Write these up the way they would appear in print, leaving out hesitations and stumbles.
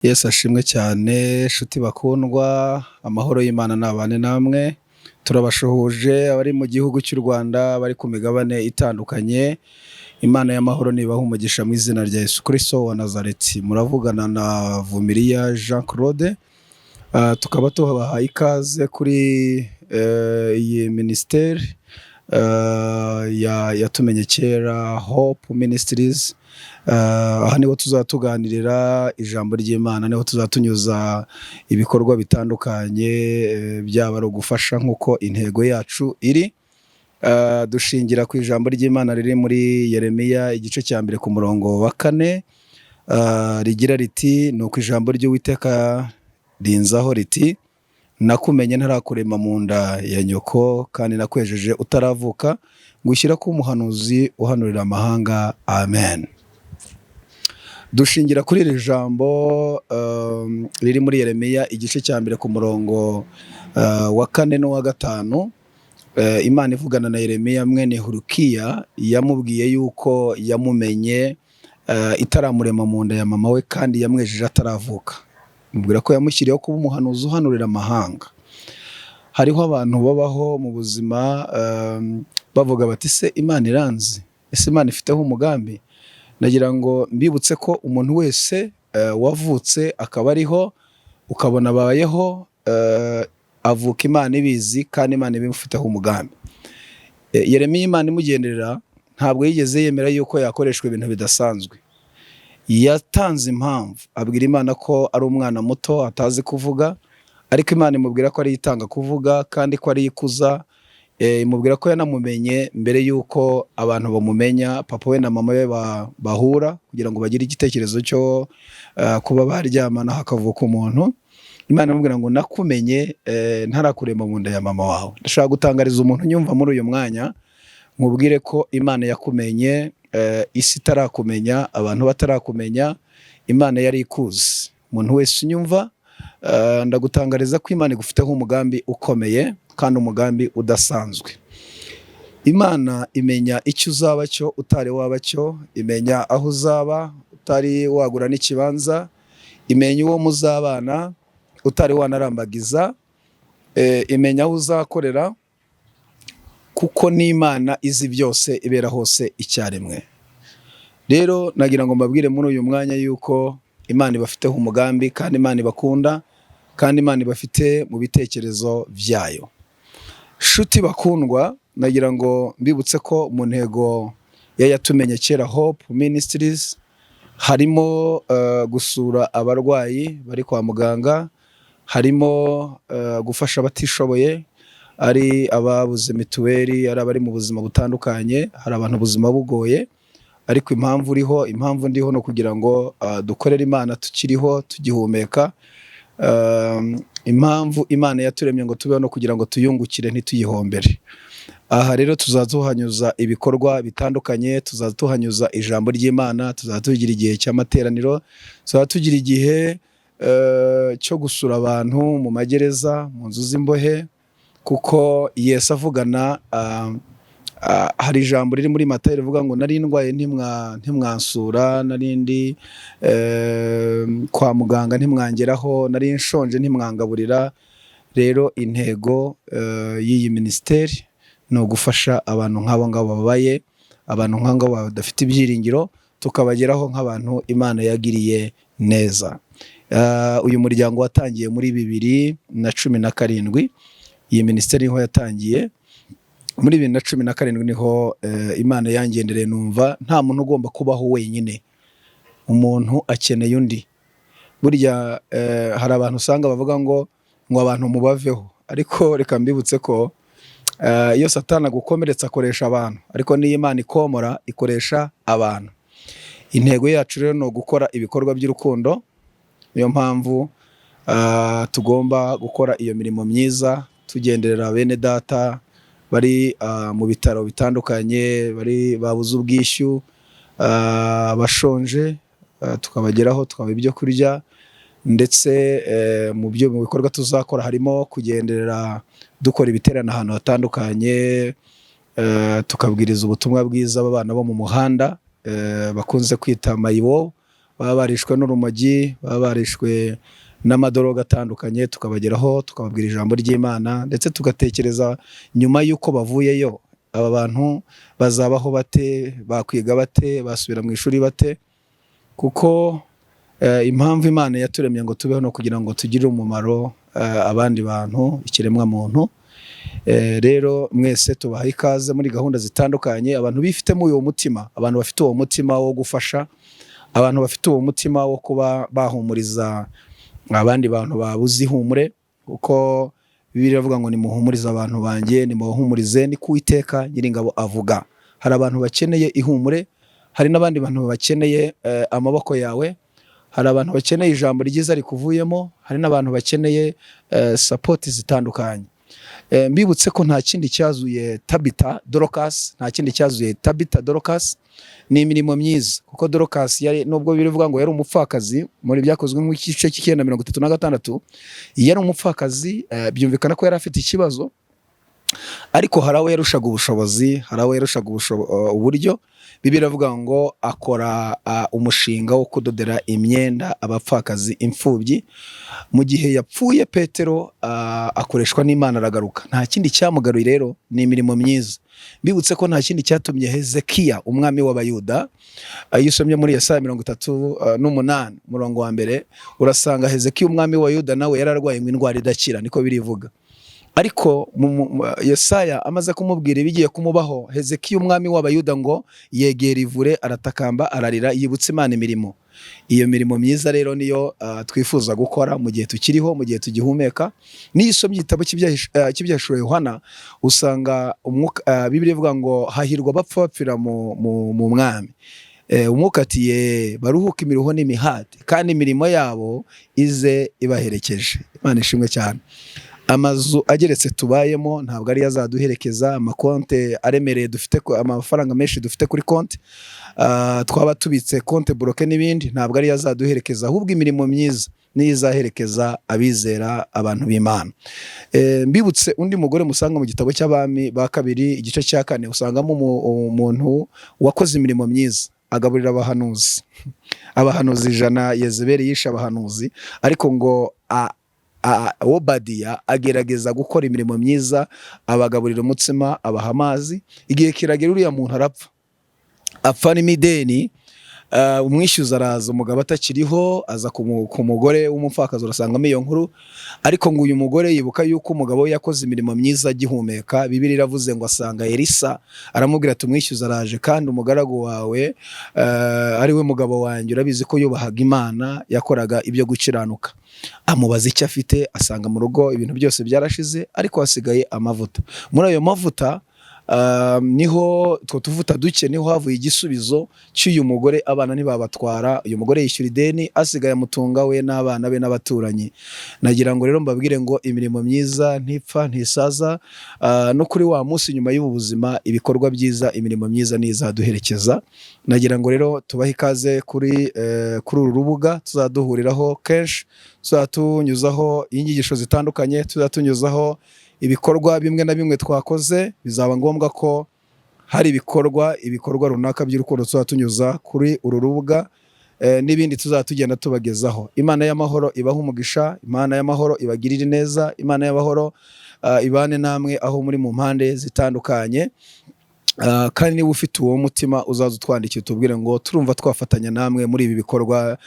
Yesu ashimwe cyane, nshuti bakundwa, amahoro y'Imana nabane namwe. Turabashuhuje abari mu gihugu cy'u Rwanda, abari ku migabane itandukanye. Imana y'amahoro nibaha umugisha mu izina rya Yesu Kristo wa Nazareti. Muravugana na Vumiriya Jean Claude. Tukaba tubahaye ikaze kuri iyi minisiteri yatumenye kera, Hope Ministries. Aha niho tuzatuganirira ijambo ry'Imana, niho tuzatunyuza ibikorwa bitandukanye, byaba ari ugufasha nk'uko intego yacu iri. Dushingira ku ijambo ry'Imana riri muri Yeremiya igice cya 1 ku murongo wa 4, rigira riti: "Nuko ijambo ry'Uwiteka rinzaho riti: Nakumenye ntarakurema mu nda ya nyoko, kandi nakwejeje utaravuka, ngushyira kuba umuhanuzi uhanurira amahanga. Amen." Dushingira kuri iri jambo riri muri Yeremiya igice cya 1 ku murongo wa 4 n'uwa 5. Imana ivugana na Yeremiya mwene Hurukiya, yamubwiye yuko yamumenye itaramurema mu nda ya mama we, kandi yamwejeje ataravuka. Imubwira ko yamushyiriyeho kuba umuhanuzi uhanurira amahanga. Hariho abantu babaho mu buzima bavuga bati: "Se Imana iranzi? Ese Imana ifiteho umugambi?" Nagira ngo mbibutse ko umuntu wese wavutse akaba ariho, ukabona abayeho, avuka Imana ibizi kandi Imana ibimufiteho umugambi. Yeremiya, Imana imugenderera, ntabwo yigeze yemera yuko yakoreshwa ibintu bidasanzwe. Yatanze impamvu, abwira Imana ko ari umwana muto, atazi kuvuga, ariko Imana imubwira ko ariyo itanga kuvuga kandi ko ariyo ikuza. Imubwira ko yanamumenye mbere y'uko abantu bamumenya, papa we na mama we bahura kugira ngo bagire igitekerezo cyo kuba baryamana hakavuka umuntu. Imana imubwira ngo: "Nakumenye ntarakurema mu nda ya mama wawe." Ndashaka gutangariza umuntu unyumva muri uyu mwanya, nkubwire ko Imana yakumenye isi itarakumenya, abantu batarakumenya, Imana yari ikuzi. Umuntu wese unyumva, ndagutangariza ko Imana igufiteho umugambi ukomeye kandi umugambi udasanzwe. Imana imenya icyo uzaba cyo utari waba cyo, imenya aho uzaba utari wagura n'ikibanza, imenya uwo muzabana utari wanarambagiza, imenya aho uzakorera, kuko n'Imana izi byose, ibera hose icyarimwe. Rero nagira ngo mbabwire muri uyu mwanya yuko Imana ibafiteho umugambi, kandi Imana ibakunda, kandi Imana ibafite mu bitekerezo byayo. Shuti bakundwa, nagira ngo mbibutse ko mu ntego ya Yatumenye Kera Hope Ministries harimo gusura abarwayi bari kwa muganga, harimo gufasha abatishoboye, ari ababuze mituweli, ari abari mu buzima butandukanye. Hari abantu ubuzima bugoye, ariko impamvu uriho, impamvu ndiho, no kugira ngo dukorere Imana tukiriho, tugihumeka. Impamvu Imana yaturemye ngo tubeho no kugira ngo tuyungukire, ntituyihombere. Aha rero tuzaza tuhanyuza ibikorwa bitandukanye, tuzaza tuhanyuza ijambo ry'Imana, tuzaza tugira igihe cy'amateraniro, tuzaza tugira igihe cyo gusura abantu mu magereza, mu nzu z'imbohe, kuko Yesu avugana, hari ijambo riri muri Matayo rivuga ngo: "Nari ndwaye ntimwansura, nari ndi kwa muganga ntimwangeraho, nari nshonje ntimwangaburira." Rero intego y'iyi minisiteri ni ugufasha abantu nk'abo ngabo bababaye, abantu nk'abo ngabo badafite ibyiringiro, tukabageraho nk'abantu Imana yagiriye neza. Uyu muryango watangiye muri 2017. Iyi minisiteri niho yatangiye muri 2017, niho Imana yangendereye, numva nta muntu ugomba kubaho wenyine, umuntu akeneye undi. Burya hari abantu usanga bavuga ngo abantu mubaveho, ariko reka mbibutse ko iyo Satani agukomeretsa akoresha abantu, ariko n'iyo Imana ikomora ikoresha abantu. Intego yacu rero ni ugukora ibikorwa by'urukundo. Niyo mpamvu tugomba gukora iyo mirimo myiza, tugenderera bene data bari mu bitaro bitandukanye, bari babuze ubwishyu, bashonje, tukabageraho, tukabaha ibyo kurya. Ndetse mu bikorwa tuzakora harimo kugenderera, dukora ibiterane ahantu hatandukanye, tukabwiriza ubutumwa bwiza abana bo mu muhanda bakunze kwita mayibobo. baba barishwe n'urumogi, baba barishwe n'amadoroga atandukanye, tukabageraho tukababwira ijambo ry'Imana, ndetse tugatekereza nyuma y'uko bavuyeyo aba bantu bazabaho bate, bakwiga bate, basubira mu ishuri bate, kuko impamvu Imana yaturemye ngo tubeho no kugira ngo tugirire umumaro abandi bantu, ikiremwa muntu. Rero mwese tubaha ikaze muri gahunda zitandukanye. Abantu bifitemo uwo mutima, abantu bafite uwo mutima wo gufasha, abantu bafite uwo mutima wo kuba bahumuriza abandi bantu babuze ihumure, kuko Bibiliya iravuga ngo nimuhumurize abantu banjye, nimubahumurize, ni ku Uwiteka Nyiringabo avuga. Hari abantu bakeneye ihumure, hari n'abandi bantu bakeneye amaboko yawe, hari abantu bakeneye ijambo ryiza rikuvuyemo, hari n'abantu bakeneye support zitandukanye. Mbibutse ko nta kindi cyazuye Tabita Dorcas, nta kindi cyazuye Tabita Dorcas ni imirimo myiza, kuko Dorcas yari, nubwo birivuga ngo yari umupfakazi muri Byakozwe nk'igice cy'icyenda 36, yari umupfakazi, byumvikana ko yari afite ikibazo, ariko hari abo yarushaga ubushobozi, hari abo yarushaga uburyo. Bibiliya iravuga ngo akora umushinga wo kudodera imyenda abapfakazi, imfubyi. Mu gihe yapfuye, Petero akoreshwa n'Imana aragaruka. Nta kindi cyamugaruye rero ni imirimo myiza. Mbibutse ko nta kindi cyatumye Hezekiya umwami w'Abayuda, iyo usomye muri Yesaya 38 umurongo wa mbere, urasanga Hezekiya umwami w'Abayuda nawe yararwaye ngo indwara idakira, niko birivuga. Ariko Yesaya amaze kumubwira ibigiye kumubaho, Hezekiya umwami w'Abayuda ngo yegera ivure, aratakamba, ararira, yibutsa Imana imirimo. Iyo mirimo myiza rero niyo twifuza gukora mu gihe tukiriho, mu gihe tugihumeka. Niyo usomye igitabo cy'Ibyahishuwe Yohana, usanga umwuka, Bibiliya ivuga ngo hahirwa abapfa bapfira mu mwami. Umwuka ati ye baruhuke imiruho n'imihati, kandi imirimo yabo ize ibaherekeje. Imana ishimwe cyane. Amazu ageretse tubayemo ntabwo ariyo azaduherekeza, amakonte aremereye dufite, amafaranga menshi dufite kuri konti, twaba tubitse compte bloqué n'ibindi, ntabwo ariyo azaduherekeza, ahubwo imirimo myiza niyo izaherekeza abizera, abantu b'Imana. Mbibutse undi mugore musanga mu gitabo cy'Abami ba Kabiri igice cya kane, usangamo umuntu wakoze imirimo myiza, agaburira abahanuzi, abahanuzi 100. Yezebeli yishe abahanuzi, ariko ngo Obadiya agerageza gukora imirimo myiza, abagaburira umutsima, abaha amazi. Igihe kiragera uriya muntu arapfa, apfa n'imideni. Umwishyuza araza umugabo atakiriho, aza ku mugore w'umupfakazi, urasangamo iyo nkuru. Ariko ngo uyu mugore yibuka yuko umugabo we yakoze imirimo myiza agihumeka. Bibiliya iravuze ngo asanga Elisa, aramubwira ati umwishyuza araje, kandi umugaragu wawe, ari we mugabo wanjye, urabizi ko yubahaga Imana, yakoraga ibyo gukiranuka. Amubaza icyo afite, asanga mu rugo ibintu byose byarashize, ariko hasigaye amavuta. Muri ayo mavuta, niho utwo tuvuta duke niho havuye igisubizo cy'uyu mugore. Abana ntibabatwara, uyu mugore yishyura ideni, asigaye amutunga we n'abana be n'abaturanyi. Nagira ngo rero mbabwire ngo imirimo myiza ntipfa, ntisaza. No kuri wa munsi nyuma y'ubu buzima, ibikorwa byiza, imirimo myiza niyo izaduherekeza. Nagira ngo rero tubahe ikaze kuri uru rubuga tuzaduhuriraho kenshi, tuzatunyuzaho inyigisho zitandukanye, tuzatunyuzaho ibikorwa bimwe na bimwe twakoze. Bizaba ngombwa ko hari ibikorwa runaka by'urukundo tuzatunyuza kuri uru rubuga, n'ibindi tuzaba tugenda tubagezaho. Imana y'amahoro ibahe umugisha, Imana y'amahoro ibagirire neza, Imana y'amahoro ibane namwe aho muri mu mpande zitandukanye. Kandi niba ufite uwo mutima, uzaza utwandikira utubwire ngo turumva twafatanya namwe muri ibi bikorwa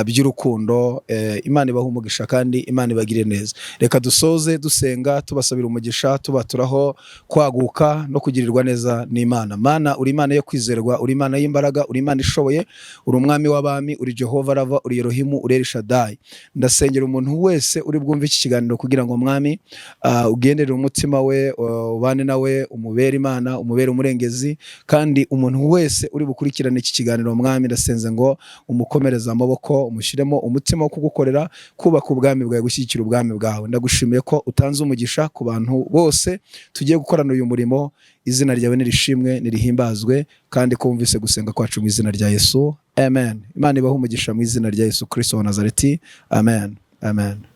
by'urukundo. Imana ibahe umugisha kandi Imana ibagire neza. Reka dusoze dusenga, tubasabira umugisha, tubaturaho kwaguka no kugirirwa neza n'Imana. Mana, uri Imana yo kwizerwa, uri Imana y'imbaraga, uri Imana ishoboye, uri umwami w'abami, uri Jehova Rava, uri Elohimu, uri Elshadai. Ndasengera umuntu wese uri bwumve iki kiganiro kugira ngo mwami, ugenderere umutima we, ubane nawe, umubere Imana, umubere umurengezi. Kandi umuntu wese uri bukurikirane iki kiganiro, mwami, ndasenze ngo umukomereze amaboko, umushyiremo umutima wo kugukorera, kubaka ubwami bwawe, gushyigikira ubwami bwawe. Ndagushimiye ko utanze umugisha ku bantu bose tugiye gukorana uyu murimo. Izina ryawe nirishimwe, nirihimbazwe, kandi ko wumvise gusenga kwacu mu izina rya Yesu, amen. Imana ibahe umugisha mu izina rya Yesu Kristo wa Nazareti, amen, amen.